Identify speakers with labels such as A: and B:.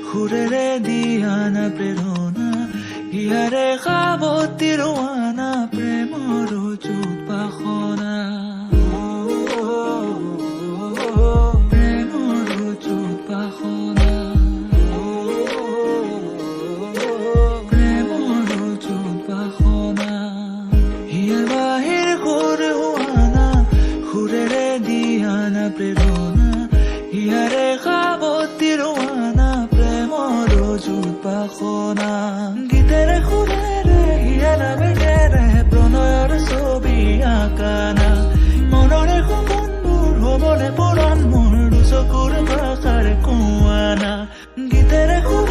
A: সুৰেৰে দিয়ানা প্ৰেৰণা, হিয়াৰে সাৱটি ৰোৱানা প্ৰেমৰ যুগ বাসনা, প্ৰেমৰ যুগ বাসনা, প্ৰেমৰ যুগ বাসনা। হিয়াৰ বাহিৰ সুৰ হোৱানা, সুৰেৰে দিয়ানা প্ৰেৰণা, হিয়াৰে সাৱটি ৰোৱানা প্ৰেমৰ যুগ বাসনা। গীতেৰে সুৰেৰে হিয়াৰ আবেগেৰে প্ৰণয়ৰ ছবি আঁকানা, মনৰে সপোনবোৰ হ'বনে পূৰণ মোৰ দুচকুৰ ভাষাৰে কোৱানা। গীতেৰে সুৰেৰে